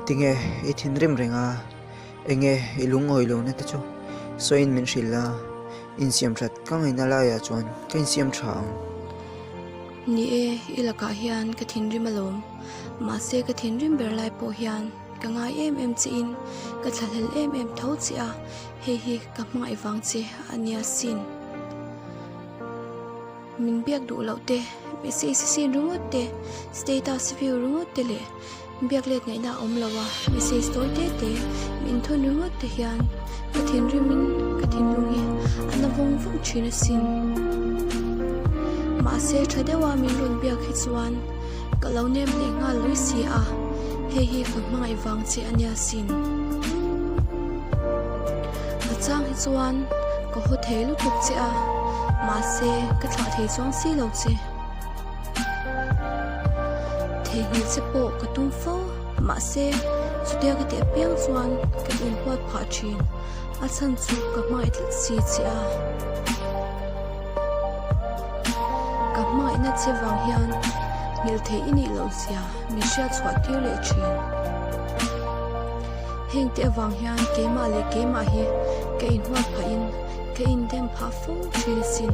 Tinge i thinrim reng a, enge i lungawi lohna te chu sawiin min hrilh a, insiam that ka ngaihna laiah chuan ka insiam tha ang. Ni e, i lakah hian ka thinrim alawm. Mahse ka thinrim ber lai pawh hian ka ngai em em che in ka thlahlel em em tho che a, hei hi ka hmangaih vang che a nia sin. Min biak duh loh te, message sin ringawt te, status view ringawt te leh biak let ngaihna a awm lo a, message tawi te te min thawn ringawt te hian ka thinrim in ka thinlung hi a na vawng vawng thin asin. Mahse tha deuha min rawn biak hi chuan ka lo nem leh nghal lui si a, hei hi ka hmangaih vang che a nia sin. A chang hi chuan ka haw thei lutuk che a, mahse ka thlah thei chuang si lo che. Theihnghilh che pawh ka tum fo, mahse chutia ka tih apiang chuan ka inhuat phah thin, a chhan chu ka hmangaih tlat si che a. Ka hmangaihna che vang hian nghilh theih i nih loh zia min hriat chhuah tir leh thin. Heng te avang hian keimah leh keimah hi ka inhuat phahin ka indem phah fo thin asin.